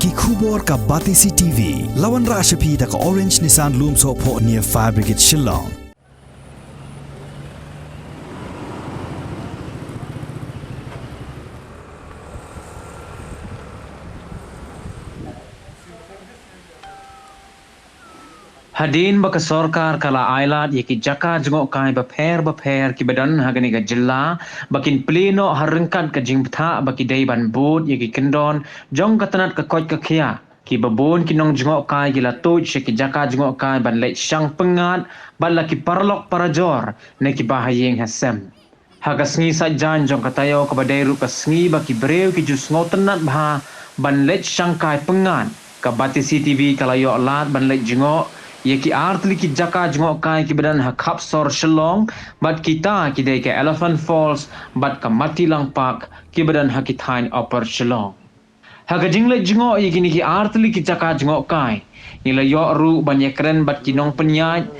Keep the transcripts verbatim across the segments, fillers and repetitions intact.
Ki khubor ka Batesi T V la wanrah sha phi da ka Orange Nissan Lumsohphoh near Fire Brigade Shillong. Hadien ba ka sorkar ka la ailad ïa ki jaka jngohkai bapher bapher kiba don ha kane ka jylla ba kin plie noh ha ryngkat ka jingbthah ba ki dei ban bud ïa ki kyndon jong ka tnat ka koit ka khiah, kiba bun ki nongjngohkai ki la tuid sha ki jaka jngohkai ban leit shang pyngngad bad la ki paralok parajor ne kiba ha ïing ha sem. Ha ka sngi Saitjaiñ jong ka taïew kaba dei ruh ka sngi ba ki briew ki ju sngewtynnat bha ban leit shangkai pyngngad, ka Batesi T V ka la ïoh lad ban leit jngoh ïa ki artylli ki jaka jngohkai kiba don ha khap sor Shillong, bad kita ki dei ka Elephant Falls bad ka Matilang Park kiba don ha ki thaiñ Upper Shillong. Ha ka jingleit jngoh ïa kine ki artylli ki jaka jngohkai, ngi la ïoh ruh ban ïakren bad ki nongpynïaid.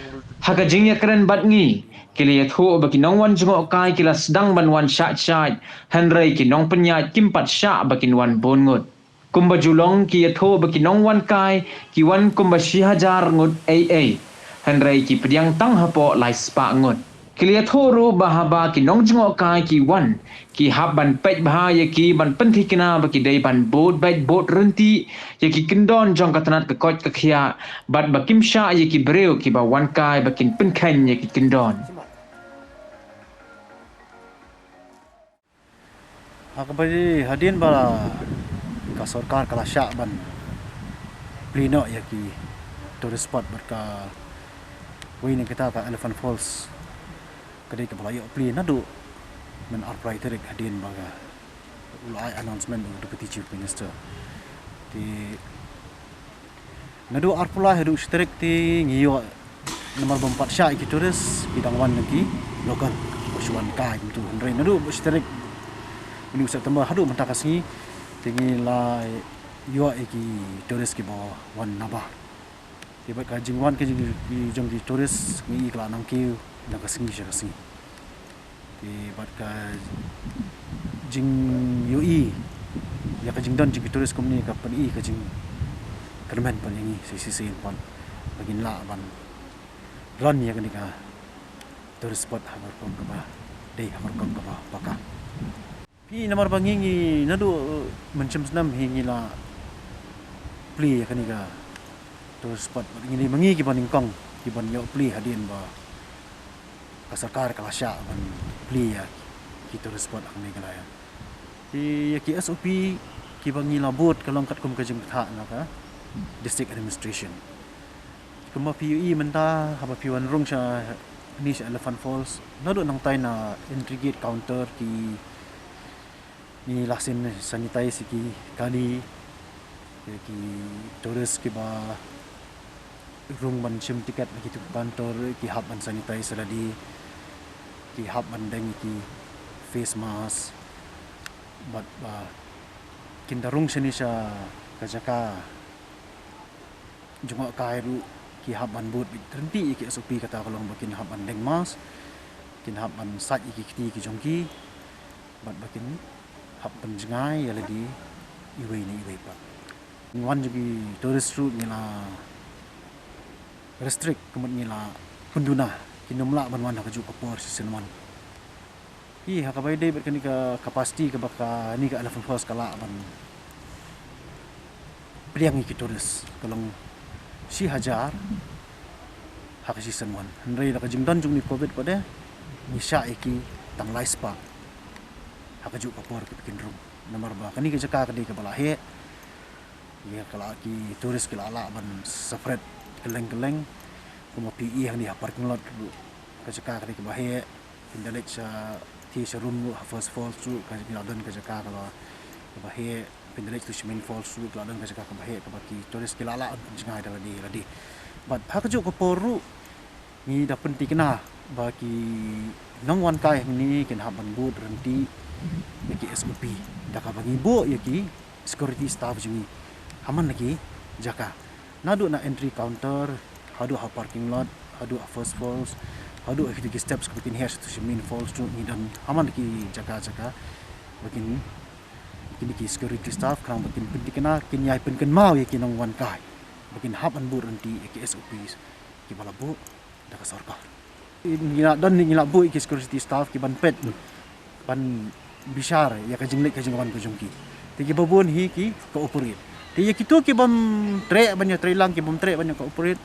Ha ka jingïakren bad ngi, ki la ïathuh ba ki nongwan jngohkai ki la sdang ban wan shah shait, hynrei ki nongpynïaid kim pat shah ba kin wan bun ngut. Kumba ju long ki ïathuh ba ki nongwan kai ki wan kumba shi hajar ngut ei ei, hynrei ki pdiang tang hapoh lai spah ngut. Ki la ïathuh ruh ba haba ki nongjngohkai ki wan, ki hap ban peit bha ïa ki ban pynthikna ba ki dei ban bud beit bud ryntih ïa ki kyndon jong ka tnat ka koit ka khiah, bad ba kim shah ïa ki briew kiba wan kai ba kin pynkheiñ ïa ki kyndon. Ha kaba ïadei hadien ba ka sorkar ka la shah ban plie noh ïa ki tourist spot bad kawei na kita ka Elephant Falls, ka dei kaba la ïoh plie naduh mynta arphew lai tarik hadien ba ka u la ai announcement u Deputy Chief Minister. Te naduh arphew lai haduh shi tarik te ngi ïoh namar bym pat shah ïa ki tourist, ki dang wan na ki local ba shu wan kai kumtu. Hynrei naduh shi tarik u September haduh mynta ka sngi te ngi la ïoh ïa ki tourist kiba wan nabar. Te bad ka jingwan ka jong ki, jong ki tourist ngi i ka la nangkiew na ka sngi sha ka sngi. Te bad ka jingïohi ïa ka jingdon jong ki tourist kumne ka pyni ka jingkyrmen pat ïa ngi sa shisien pat ba ngin lah ban run ïa kane ka tourist spot ha ka rukom kaba dei, ha ka rukom kaba paka. Phi, namar ba ngi, ngi naduh, eh, mynshem snem hi ngi la plie ïa kane ka tourist spot. Ngi dei ma ngi kiba nyngkong kiban ïoh plie hadien ba ka sorkar ka la shah ban plie ïa ki tourist spot ha Meghalaya. Te ïa ki S O P kiba ngi la bud ka long katkum ka jingbatai na ka district administration. Kumba phi ïohi mynta haba phi wan rung sha ni sha Elephant Falls, naduh nangtai na entry gate counter ki, ngi la sien sanitize ïa ki kali, ïa ki tourist kiba rung ban shim tiket na kitu ki counter, ki hap ban sanitize ïa lade, ki hap ban deng ïa ki face mask, bad ba kin da rung shane sha ka jaka jngohkai ruh ki hap ban bud beit ryntih ïa ki S O P, kata ka long ba kin hap ban deng mask, kin hap ban sait ïa ki kti ki jong ki, bad ba kin hap ban jngai ïa lade iwei na iwei pat. Wan jong ki tourist ruh ngi la restrict, ka mut ngi la pynduna, kin ym lah ban wan ha kajuh ka por shisien wan. Hi, ha kaba ïadei bad kane ka capacity kaba kane ka Elephant Falls ka lah ban pdiang ïa ki tourist ka long shi hajar ha ka shisien wan. Hynrei da ka jingdon jong une u Covid pat de, ngi shah ïa ki tang lai spah ha kajuh ka por kiba kin rung. Namar ba kane ka jaka ka dei kaba la heh, ïa ka la ki tourist ki la lah ban spread kylleng kylleng. Kumba phi ïohi hangne ha parking lot ruh ka jaka ka dei kaba heh. Phin da leit sha, te sha Rum ruh ha First Falls ruh ka la don ka jaka kaba, kaba heh. Phin da leit sha Main Falls ruh ka la don ka jaka kaba heh kaba ki tourist ki la lah ban jngai da lade lade. Bad ha kajuh ka por ruh ngi da pynthikna ba ki nongwan kai hangne kin hap ban bud ryntih ïa ki S O P da kaba ngi buh ïa ki security staff jong ngi ha man la ki jaka, naduh na entry counter haduh ha parking lot, haduh ha First Falls, haduh ha kito ki steps kiba kin heh sha Main Falls ruh ngi don ha man la ki jaka jaka ba kin, Ki security staff khnang ba kin pyntikna, kin ïai pynkynmaw ïa ki nongwan kai ba kin hap ban bud ryntih ïa ki S O Ps kiba la buh da ka sorkar. Ngi la don, ngi la buh ïa ki security staff ki ban peit, ban bishar ïa ka jingleit ka jingwan ka jong ki. Te kiba bun hi ki cooperate. Te ïa kito ki bym treh ban ïa trei lang, ki bym treh ban ïa cooperate,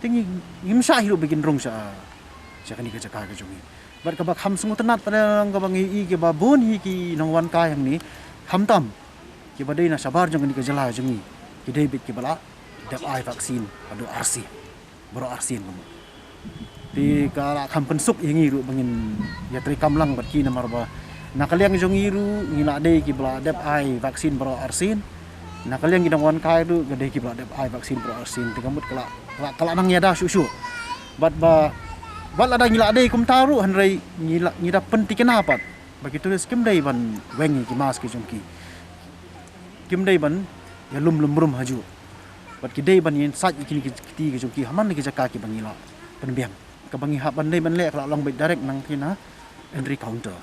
te ngi, ngim shah hi ruh ba kin rung sha, sha kane ka jaka ka jong ngi. Bad kaba kham sngewtynnat pat, kaba ngi ïohi kiba bun hi ki nongwan kai hangne, khamtam kiba dei na shabar jong kane ka jylla jong ngi, ki dei beit kiba la dep ai vaccine haduh arsien, baroh arsien ka mut. Te ka la kham pynsuk ïa ngi ruh ba ngin ïa trei kam lang bad ki, namar ba na ka liang jong ngi ruh ngi la dei kiba la dep ai vaccine baroh arsien, na ka liang ki nongwan kai ruh ka dei kiba la dep ai vaccine baroh arsien. Te ka mut ka la, ka la, ka la nang ïada shuh shuh. Bad ba, bad lada ngi la dei kumta ruh, hynrei ngi la, ngi da pyntikna pat ba ki tourist kim dei ban weng ïa ki mask ki jong ki, kim dei ban ïalum lum rum hajuh. Bad ki dei ban ïeng sait ïa kine ki kti ki jong ki ha man la ki jaka kiba ngi la pynbiang. Kaba ngi hap ban dei ban leh ka la long beit direct na kine entry counter.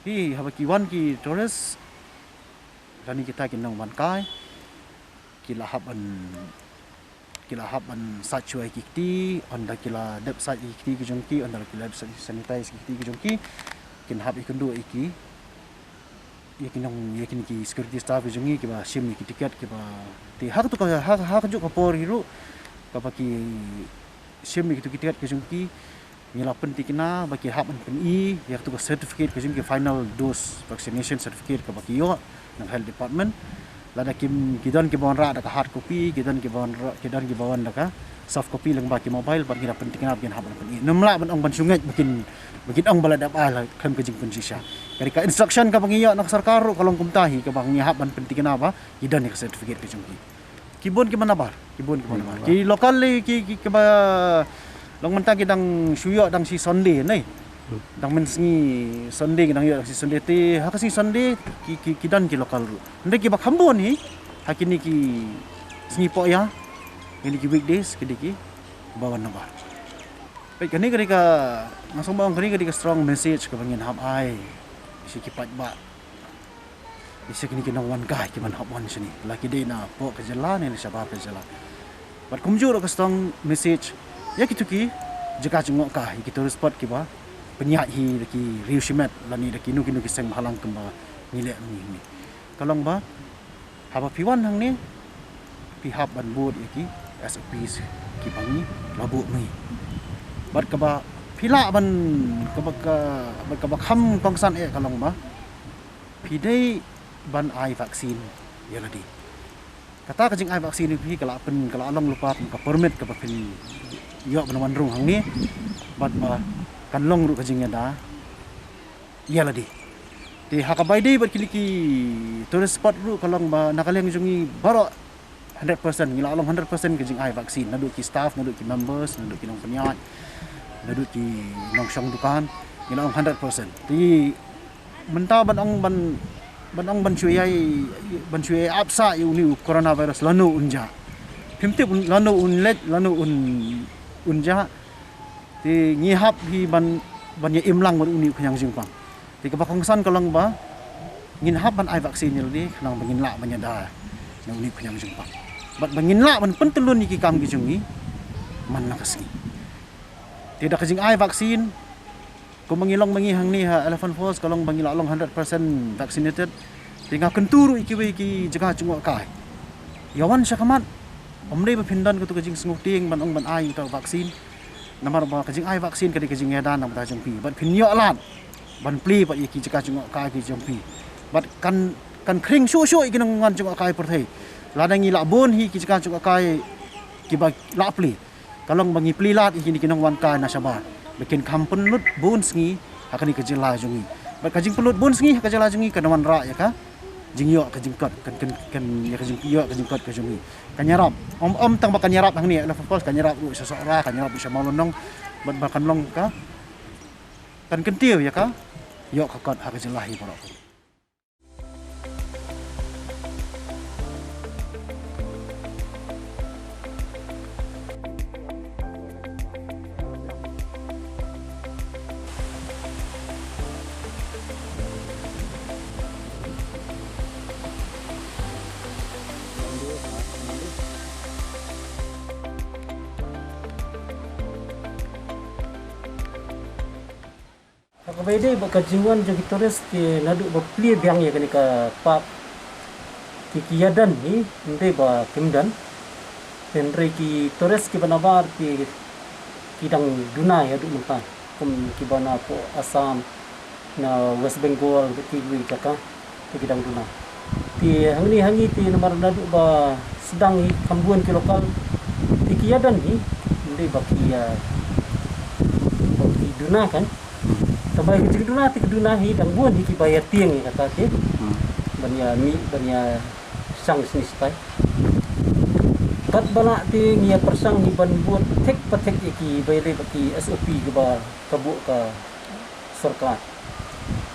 Hi haba ki wan ki tourist, lane kita ki nongwan kai, ki la hap ban, ki la hap ban sait shuwa ïa ki kti, ynda ki la dep sait ïa ki kti ki jong ki, ynda ki la dep sanitize ïa ki kti ki jong ki, kin hap ïakynduh ïa ki, ïa ki nong, ïa kine ki security staff ki jong ngi kiba shim ïa ki tiket kiba, te ha kato ka, ha, ha kajuh ka por hi ruh kaba ki shim ïa kito ki tiket ki jong ki, ngi la pyntikna ba ki hap ban pyni ïa kato ka certificate ka jong ki, final dose vaccination certificate kaba ki ïoh na ka health department. Lada kim, ki don kiba wanrah da ka hard copy, ki don kiba wanrah, ki don kiba wan da ka soft copy lyngba ki mobile, bad ngi la pyntikna ba kin hap ban pyni. Ngim lah ban ong ban shu ngeit ba kin, ba kin ong ba la dep ai la khlem ka jingpynshisha. Ka dei ka instruction kaba ngi ïoh na ka sorkar ruh ka long kumta hi, kaba ngi hap ban pyntikna ba ki don ïa ka certificate ka jong ki. Ki bun kiba nabar, ki bun kiba nabar. Ki local lei ki, ki kiba long mynta ki dang shu ïoh dang shi Sunday ne. Dang mynsngi Sunday ki dang ïoh dang shi Sunday, te ha ka sngi Sunday ki, ki, ki don ki local ruh. Hynrei kiba kham bun hi ha kine ki sngi pohïa, kine ki weekdays, ki dei kiba wan nabar. Peit, kane ka dei ka, nga sngew ba ong kane ka dei ka strong message kaba ngin hap ai sha ki paidbah, ïa kine ki nongwan kai kiban hap wan shane, la ki dei na poh ka jylla ne na shabar ka jylla. Bad kumjuh ruh ka strong message ïa kito ki jaka jngohkai, ïa ki tourist spot kiba pynïaid hi da ki riew shimet lane da kino kino ki seng bhalang kumba ngi leh mynne. Ka long ba haba phi wan hangne, phi hap ban bud ïa ki S O Ps kiba ngi la buh mynne. Bad kaba phi lah ban, kaba ka, bad kaba kham kongsan eh ka long ba phi dei ban ai vaccine ïa lade. Kata ka jingai vaccine ïa phi ka la pyn, ka la long lypa kum ka permit kaba phin ïoh ban wan rung hangne, bad ba kan long ruh ka jingïada ïa lade. Te ha kaba ïadei bad kine ki tourist spot ruh ka long ba na ka liang jong ngi baroh hundred percent, ngi la long hundred percent ka jingai vaccine, naduh ki staff, naduh ki members, naduh ki nongpynïaid, naduh ki nongshong dukan, ngi la long hundred percent. Te mynta ban ong ban, ban ong ban shu ïai, ban shu ïai ap sah ïa une u coronavirus lano un jah. Phim tip un, lano un leit, lano un, un jah. Te ngi hap hi ban, ban ïa im lang bad une u khñiang jingpang. Te kaba kongsan ka long ba ngin hap ban ai vaccine ïa lade khnang ba ngin lah ban ïada na une u khñiang jingpang, bad ba ngin lah ban pyntyllun ïa ki kam ki jong ngi man la ka sngi. Te da ka jingai vaccine, kumba ngi long ma ngi hangne ha Elephant Falls ka long ba ngi la long hundred percent vaccinated. Te nga kyntu ruh ïa kiwei ki jaka jngohkai, ïa wan sha khmat, ym dei ba phin don kato ka jingsngewtieng ban ong ban ai uta u vaccine. Namar ba ka jingai vaccine ka dei ka jingïada na ka bynta jong phi, bad phin ïoh lad ban plie pat ïa ki jaka jngohkai ki jong phi. Bad kan, kan khring shuh shuh ïa ki nongwan jngohkai pyrthei lada ngi la bun hi ki jaka jngohkai kiba la plie. Ka long ba ngi plie lad ïa kine ki nongwan kai na shabar ba kin kham pynlut bun sngi ha kane ka jylla jong ngi. Bad ka jingpynlut bun sngi ha ka jylla jong ngi kan wanrah ïa ka jingïoh ka jingkot, kan, kan, kan ïa ka jingïoh ka jingkot ka jong ngi. Kan ïarap, ym, ym tang ba kan ïarap hangne Elephant Falls, kan ïarap ruh sha Sohra, kan ïarap ruh sha Mawlynnong, bad ba kan long ka, kan kyntiew ïa ka ïoh ka kot ha ka jylla hi baroh. Ba ïadei bad ka jingwan jong ki tourist, ki naduh ba plie biang ïa kane ka park, ki ki ïa don hi, ym dei ba kim don. Hynrei ki tourist kiba nabar ki, ki dang duna ïa haduh mynta, kum kiba na poh Assam, na West Bengal, bad kiwei jaka, te ki dang duna. Te hangne hangne te namar naduh ba sdang hi kham bun ki local, te ki ïa don hi, ym dei ba ki, ah, ba ki duna kan. Tangba ki jingduna te ki duna hi, dang bun hi kiba ïa tieng ïa kata te. Hmm. Ban ïa mih, ban ïa shang shane shatai. Katba lah te ngi ïa pyrshang hi ban bud thik pa thik ïa kiba ïadei bad ki S O P kiba ka buh ka sorkar.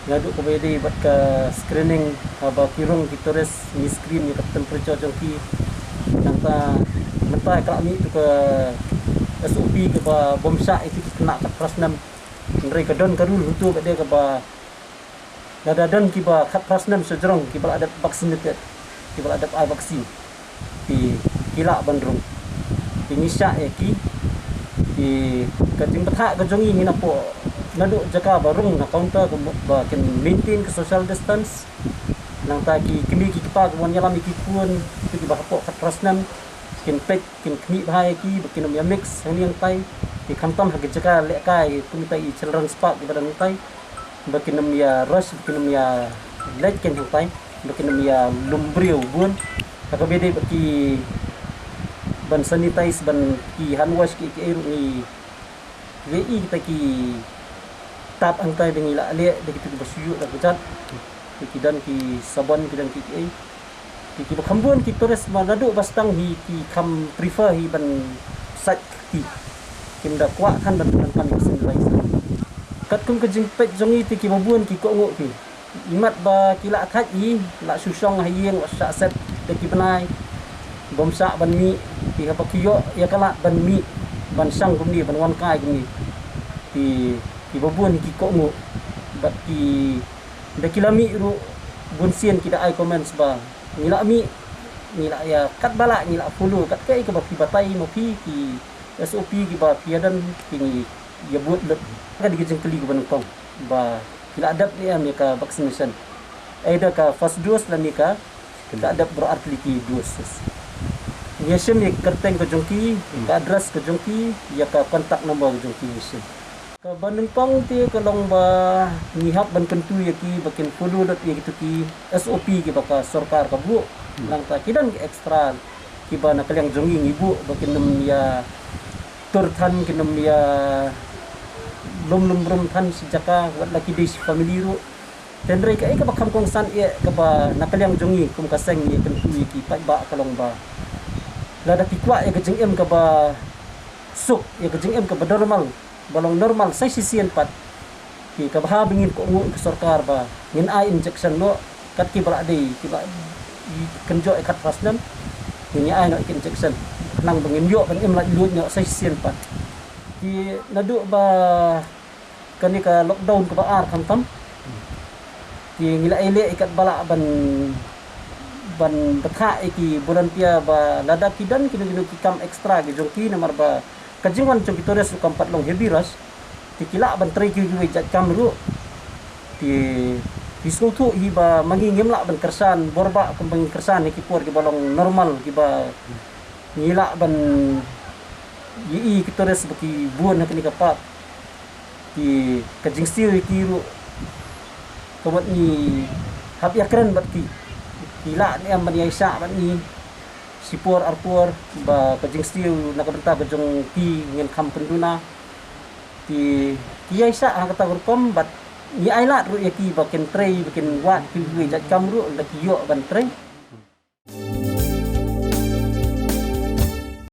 Naduh kaba ïadei bad ka screening, haba ki rung ki tourist, ngi screen ïa ka temperature jong ki. Nangta, nangta ka lah mih tu ka S O P kaba bym shah ïa tu ki khynnah khatphra snem. Hynrei ka don ka rule hangto ba dei kaba, lada don kiba khatphra snem sha jrong kiba la dep vaccinated, kiba la dep ai vaccine, te ki lah ban rung. Te ngi shah ïa ki. Te ka jingbthah ka jong ngi, ngi napoh naduh jaka ba rung na counter, ka mut ba kin maintain ka social distance. Nangta ki kmie ki kpa kiba wan ïalam ïa ki khun, ki kiba hapoh khatphra snem, kin peit, kin khmih bha ïa ki ba kin ym ïa mix hangne hangtai. Te khamtam ha ki jaka lehkai kum ita i children's park kiba don hangtai, ba kin ym ïa rush, ba kin ym ïa leit keiñ hangtai, ba kin ym ïa lum briew bun. Ha kaba ïadei bad ki ban sanitize, ban ki hand wash ki, ki ei ruh ngi, ngi ïohi kita ki tap hangtai ba ngi la leh da kito kiba shu ïuh da kjat. Ki don ki sabon, ki don ki, ki ei. Ki, kiba kham bun ki tourist ma naduh ba sdang hi ki kham prefer hi ban sait kti. Kim da kwah than ban, ban, ban sanitize. Katkum ka jingpeit jong ngi te kiba bun ki kohnguh ki. Imat ba ki la thait hi, la shu shong ha ïing, la shah set da ki bnai, bym shah ban mih. Te haba ki ïoh ïa ka lad ban mih, ban shang kumne, ban wan kai kumne, te kiba bun ki kohnguh. Bad ki, da ki la mih ruh, bunsien ki da ai comments ba ngi la mih, ngi la ïa, katba lah ngi la follow, kat kaei kaba phi batai ma phi ki S O P kiba phi ïa don, te ngi ïa bud lut. Ka dei ka jingkylli kaba nyngkong ba phi la dep ne em ïa ka vaccination, either ka first dose lane ka, ka dep baroh artylli ki doses. Ngi ïa shim ïa ka kyrteng ka jong ki, ka address ka jong ki, ïa ka contact number ka jong ki ngi shim. Kaba nyngkong te ka long ba ngi hap ban kyntu ïa ki ba kin follow lut ïa kito ki S O P kiba ka sorkar ka buh. Hmm. Nangta ki don ki extra kiba na ka liang jong ngi ngi buh ba kin ym ïa tur than, kin ym ïa lum lum brum than shi jaka, wat la ki dei shi family ruh. Hynrei kaei kaba kham kongsan eh kaba na ka liang jong ngi kum ka seng ngi ïa kyntu ïa ki paidbah ka long ba lada ki kwah ïa ka jingim kaba suk, ïa ka jingim kaba normal, ba long normal sa shisien pat, ki kaba ha ba ngin kohnguh ka sorkar ba ngin ai injection noh, kat kiba la dei, kiba kynjoh ïa khatphra snem, ngin ïa ai noh ïa ka injection. Khnang ba ngin ïoh ban im laitluid noh sa shisien pat. Ki naduh ba kane ka lockdown kaba ar khamtam, ki ngi la ïaleh ïa katba lah ban, ban bthah ïa ki volunteer ba lada ki don kino kino ki kam extra ki jong ki, namar ba ka jingwan jong ki tourist ruh kam pat long heavy rush. Te ki lah ban trei kiwei kiwei jait kam ruh. Te phi sngewthuh hi ba ma ngi ngim lah ban kyrshan bor bah kum ba ngi kyrshan ha ki por kiba long normal, kiba ngi lah ban ïohi ki tourist ba ki bun ha kane ka park. Ki, ka jingsiew ïa ki ruh, ka mut ngi hap ïakren bad ki. Ki lah ne em ban ïaishah bad ngi shipor arpor, ba ka jingsiew na ka bynta ka jong ki ngin kham pynduna. Ki, ki ïaishah ha kata ka rukom bad ngi ailad ruh ïa ki ba kin trei, ba kin wad kiwei kiwei jait kam ruh, lada ki ïoh ban trei.